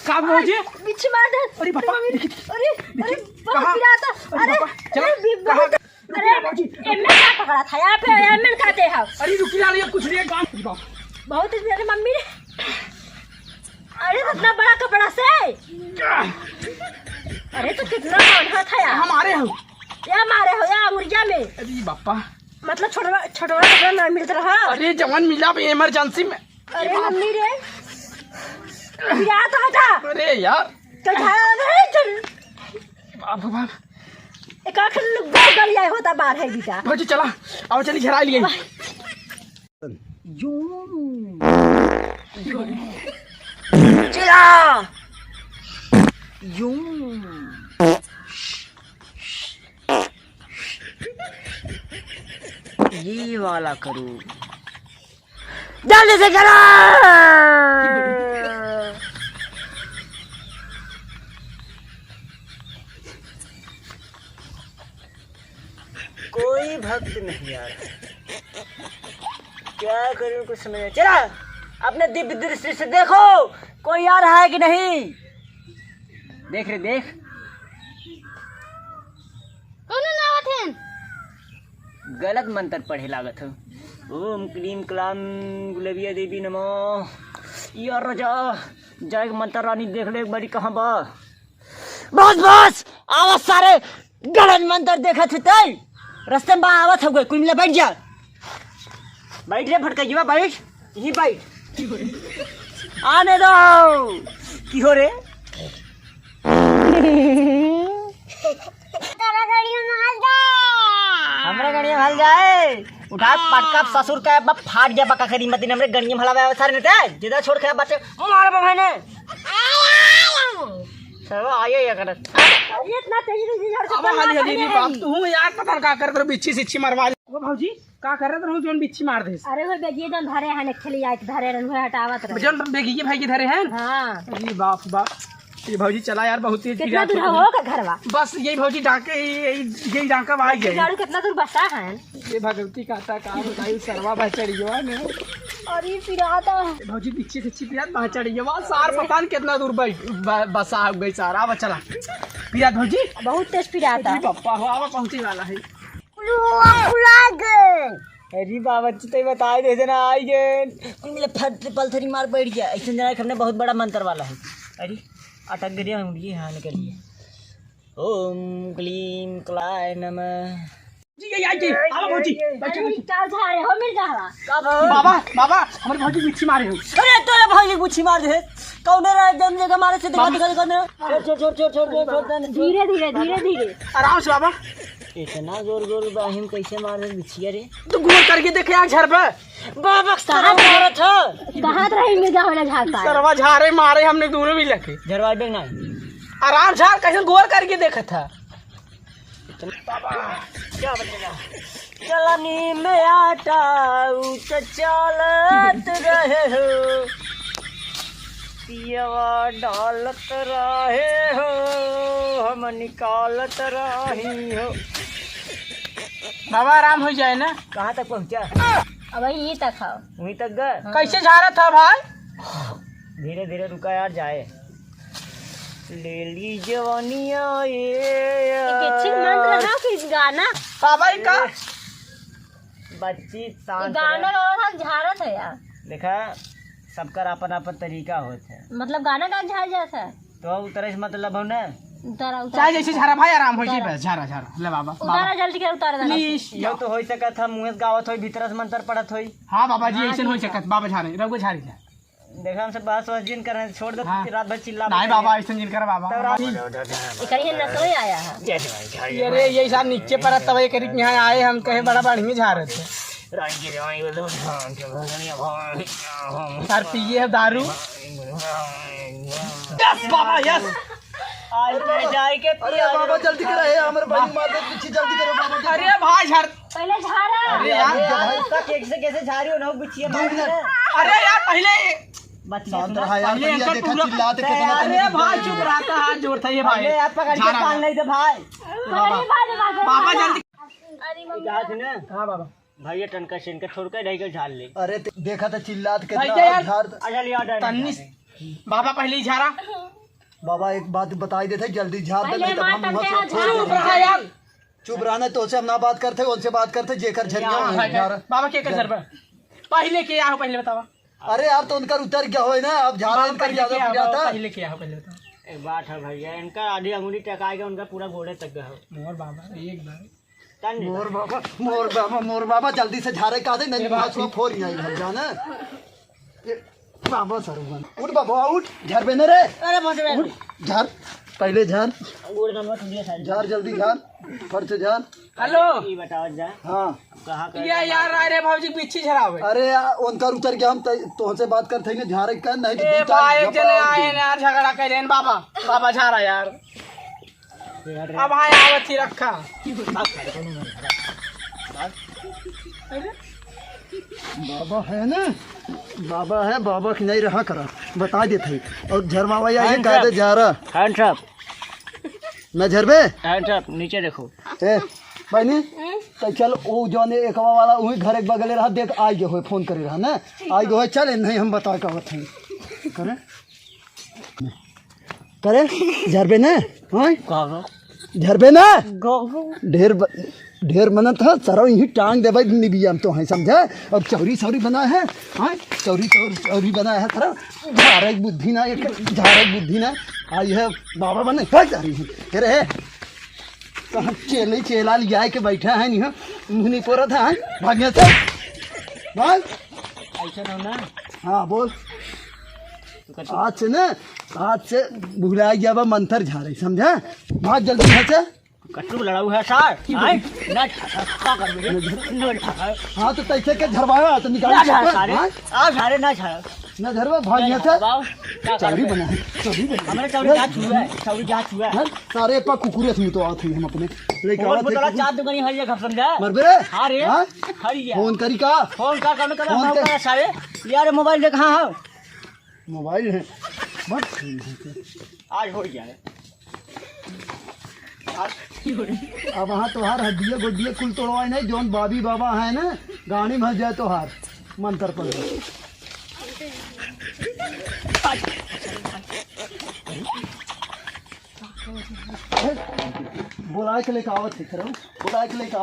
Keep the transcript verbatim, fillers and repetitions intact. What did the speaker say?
का भौजी? बिच्छी मार दे। अरे बापा, अरे, देखी, अरे, देखी, अरे, बहुत कहाँ? पिराता। अरे अरे, बापा, चला, अरे, बि-, कहाँ? बहुत, अरे, रुकिया भौजी। एमे का पकड़ा था? यहाँ पे एमे का दे हव? अरे रुकिया, ये कुछ नहीं है, काम। अरे बाप। बहुत तेज मेरे मम्मी ने। अरे, इतना बड़ा कपड़ा से। अरे, तो कितना बांधा था यार? हमारे हो। या मारे हो, या अंगुरिया में। अरे बापा। मतलब, छोटवा, छोटवा कपड़ा ना मिलत रहा। अरे, जवन मिला भी emergency में। अरे मम्मी रे, या तो हटा। अरे यार। तो झाड़ा लगा है, चल। बाप रे बाप। एक आखिर लोग दो गलिया होता बाहर है बेटा। भौजी चला, आओ चली झरा लिए। चला। यूं। ये वाला करो। जल्दी से करो। कोई भक्त नहीं आ रहा। क्या करूं, कुछ समझ नहीं। चला, अपने दिव्य दृष्टि से देखो, कोई आ रहा है कि नहीं। देख रे, देख। कौनो ना आवत हन। गलत मंत्र पढ़े लागत हो। ओम क्लीम क्लाम गुलबिया देवी नमः। यार राजा, जाए के मंत्र रानी देख ले एक बारी कहाँ बा। बस, बस, आवा सारे, गलत मंत्र देखत है तै। रस्ते में बा, आवत हउए, कुल मिला बैठ जा। बैठ रे भटकैया, बैठ। यहीं बैठ। आने दो। की हो रे? तोरा गड़िया में हल जाए। हमरा गड़िया में हल जाए। उठा पटका ससुर का बा फाट गया बका करी मत हमरे गड़िया में हलावे सारे ने ते। जिदा छोड़ के बच्चे मार बहने। चलो आइए ये करत। अरे इतना तेज नहीं यार। अब हाली हाली रे बाप, तू हूँ यार, पता न का करत रहो, बिच्छी सिच्छी मरवा ले। ओ भौजी, का करत रहू जौन बिच्छी मार देस? अरे वो बेगिए जौन धरे हैं, खेली आए धरे रहन, वो हटावत रहे। जौन बेगिए भाई के धरे हैं? हाँ। अरे बाप बाप। ये भौजी चला यार, बहुत तेज कितना पिरात दूर हो। हो का घरवा? बस यही भौजी डांके, यही, यही, यही डांका वहाँ गए। झाड़ू कितना दूर बसा है? ये भगवती कहता का बताई सरवा बा चढ़ियो ने। अरे पिराता। ये भौजी पीछे से छिपिया बा चढ़ियो, सार पता न कितना दूर बै-, ब-, बसा हो गई सारा। अब चला पिरात भौजी। बहुत तेज पिराता। अरे पप्पा हो, आवा पहुँचे वाला है। फुला गए। अरे बाबा, तू तो बताए दे देना, आई गए। कुल मिले फट पलथरी मार बैठ गया। ऐसे जना कि हमने बहुत बड़ा मंत्र वाला है। अरे, अटक गए हम ये हाँ निकल लिए। ओम क्लीम क्लाय नमः। जी, ये, ये, ये, आवा भौजी, बैठो, अरे, बैठो। का झारे हो मिल गया? का भौ? बाबा, बाबा, हमारे भौजी बिच्छी मारे हो। अरे, तोरे भौजी बिच्छी मार दे। कौने रहे जौन जगह मारे से दिखा, दिखा, दिखा, दिखा। छोड़, छोड़, छोड़, छोड़, छोड़, छोड़, छोड़। धीरे, धीरे, धीरे, धीरे। आराम से बाबा। इतना जोर जोर बाहिम कैसे मार दे बिछिया रे? तू गोर करके देखे यार झरबा। बाबा कहाँ मारत ह? कहाँ रही मिर्गा होना झाड़ता है? सरवा झारे मारे हमने दोनों भी लगे। झरवा बेग ना। आराम झार कैसे गोर करके देखत ह? बाबा, क्या बचेगा? चलनी में आटा ऊंच चालत रहे हो, पियवा डालत रहे हो, हम निकालत रही हो। बाबा, आराम हो जाए ना। कहाँ तक पहुँचा? अब यहीं तक खाओ। वहीं तक गए? कैसे झारत ह भाई? धीरे धीरे रुका यार, जाए। ले ली जवानिया ये ये बिच्छी मंत्र है कि गाना? बाबा, ई का? बच्ची ये शांत गाना रह। और हम झारत है यार। देखा, सबकर अपन अपन तरीका होत है। मतलब गाना गा झार जात है? तो उतरे से मतलब हो ना। उतारा, उतारा। चाहे जैसे झारा भाई, आराम हो जाए, उतारा। बस झारा, झारा। ले बाबा, उतारा बाबा। जल्दी के उतारा देना। Please। यो तो हो सकत है, मुँह से गावत होई, भीतर से मंत्र पढ़त होई। हाँ बाबा जी, हाँ, ऐसे हो ठीक है। सकत, बाबा झारे, रघु झारे जा। देखा, हमसे बहस वहस जिन करे, छोड़ दे, हाँ। रात भर चिल्ला नहीं बजाइए। बाबा, ऐसे जिन कर बाबा। तब रात ये कहीं नसोई आया है। ये रे, ये साहब नीचे पड़ा, तब ये करीब यहाँ आए, हम कहे बड़ा बढ़िया झारत है। यार पिए है दारू। Yes बाबा, yes। आज मैं जाए के अरे पिया बाबा, रो। जल्दी करो, हे, हमरे भाई मार दे, पीछे जल्दी करो बाबा। अरे भाई, झार। पहले झारा। अरे यार। अरे यार, उसका केक से कैसे झारी हो ना, बिछिया दो मार मिनट। दे। अरे यार, पहले बच्ची शांत सुना। रहा यार, पहले पहले एकर देखा पूरा चिल्लात कितना अरे तनी भाई, चुप रहता, हाथ जोड़ता ये भाई। पहले यार पकड़ के झारा। बांध नहीं दे भाई। अरे भाई, बाबा बाबा। जल्दी। अरे मम्मी। कहा थी ना? हाँ बाबा। भाई, ये टनका से इनका छोड़ के ढाई के झाड़ ले। अरे, ते-, देखा था चिल्लात भाई, कितना दे यार। झाड़। अच्छा, ले आ, डाल तन्नी डाल। से। बाबा, पहले ही झारा। बाबा, एक बात बताई देते, जल्दी झार दे, पहले नहीं तो मार हम तब वहाँ दे, से झार छोड़ दे। चुप रहा यार। चुप रहा, नहीं तो उनसे हम ना बात करते, उनसे बात करते, जेकर झरिया हाँ, हो, हाँ, झार। बाबा के कर बा? पहले के आहो, पहले बतावा। अरे यार, तो उनकर उतर गया होय ना, अब झार बाबा, इनकर पहले ज्यादा के पिरात आहो, है। पहले के आहो, पहले बतावा। एक बात है भैया, इनका आधी अंगुली टकाई के उनका पूरा गोड़े तक गया हो। मोर बाबा, एक बार। तन नहीं मोर बाबा, मोर बाबा, मोर बाबा, जल्दी से झारे का दे, नहीं ए बाबा, हाथ में फोड़ नहीं आई घर जाना। ए, बाबा सरवन, उठ बाबा, उठ, झार बे ना रे। अरे भोसड़े। उठ, झार, पहले झार। गोड़ का मत उठिए साहब। झार, जल्दी झार, फट से झार। हेलो। ई बताओ जा। हाँ। कहाँ कर ये यार, अरे भौजी, पीछे झरावे। अरे यार, उनकर उतर के हम त-, तोहसे बात करते हैं, झारे का नहीं तो ए दू चार भाई, एक झपड़ा जने और आए दे। ना यार, झगड़ा कर लेन बाबा, बाबा झारा यार। अब हाँ आवत ही रखा। बाबा है ना, बाबा है, बाबा की नहीं रहा करा, बता देत है। और झरवावा या ये कायदे जा रहा। Hands up। मैं झरबे? Hands up, नीचे देखो। ए, बहनी, तो चल, वो जौन एकवा वाला, वही घर एक बगले रहा, देख, आई गए होए, फोन करे रहा ना, आई गए होए, चल, नहीं हम बता का होत है। करे? करे, झरबे ना? हाँ? झरबे ना? ढेर ब-, ढेर मनत है, सरौ यही टांग देबै निबिया में तो है, समझे? और चौरी, चौरी बना है, हाँ? चौरी, चौरी, चौरी बना है, सरौ। झारक बुद्धि ना, एक झारक बुद्धि ना। आई है, बाबा बने, हट जा रही है। अरे, कहाँ चेले, चेला लिया के बैठा है, नहीं, मुँह नहीं पोरत है, भाग यहाँ से। भाग। ऐसा ना हो ना। हाँ, बोल। आज से ना, आज से भुला गया बा मंतर झारे, समझा? भाग जल्दी यहाँ से। कटरू लड़ाऊ है सार। आय, ना झारा, का करबे रे? ना झारा। हाँ, तो तैसे के झरवाया, तो निकाल ना के झारा ऊपर, सारे। हाँ? आ सारे ना झारा। ना झरवा, भाग ना यहाँ से। झारा, बाबू, का चौरी करबे? बना है, चौरी बना है। हमारे चौरी जा छुआ है, चौरी जा छुआ है। हाँ? सारे पा कुकुरे से तो आते हैं हम अपने। लेके फोन आवा पे थे तोरा कुकुर। चार दुगनी हरिया खप समझा? मरबे रे? हाँ रे। हाँ? हरिया। फोन करी का? फोन का करने का फोन बाबू के का सारे? यार मोबाइल देख, हाँ, हाँ। मोबाइल है। बस। आज हो गया है। अब वहाँ तोहार हड्डिया गोड्डिया कुल तोड़वाए नहीं, जौन बाबी बाबा है ना, गाड़ी में जाए तोहार मंतर पर। बोलाए के लेके आवत है, खरो। बोलाए के लेके